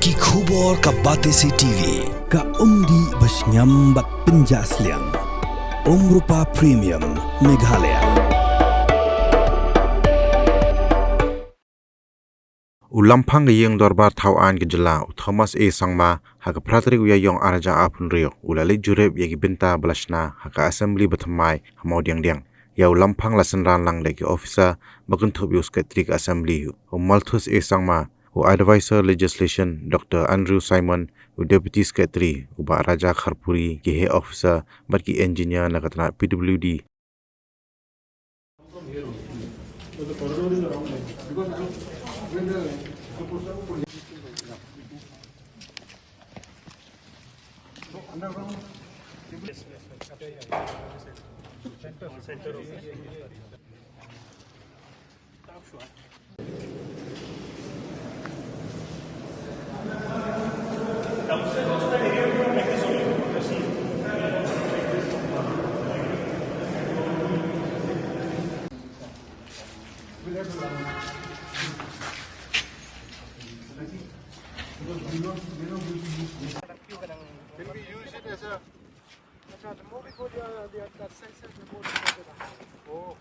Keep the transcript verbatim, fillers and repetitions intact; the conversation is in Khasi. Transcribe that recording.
Ki khubor ka Batesi T V, ka umdih ba shngiam bad pynjah sliang. Umrupa Premium, Meghalaya. U Lamphang ka Ïing Dorbar Thaw Aiñ ka Jylla, u Thomas A Sangma, ha ka phra tarik u Ïaïong arhajar arphew hynriew, u la leit jurip ïa ki bynta ba la shna ha ka Assembly bathymmai ha Mawdiangdiang. Ïa u Lamphang la synran lang da ki officer ba kynthup ïa u Secretary ka Assembly, u Malthus A Sangma, u Advisor Legislation, Doctor Andrew Simon, u Deputy Secretary, u Bah Raja Kharpuri, ki heh officer bad ki engineer na ka tnat P W D. Can we use it as a अच्छा, the more we go, the, the, the sensor, the more we go, the oh.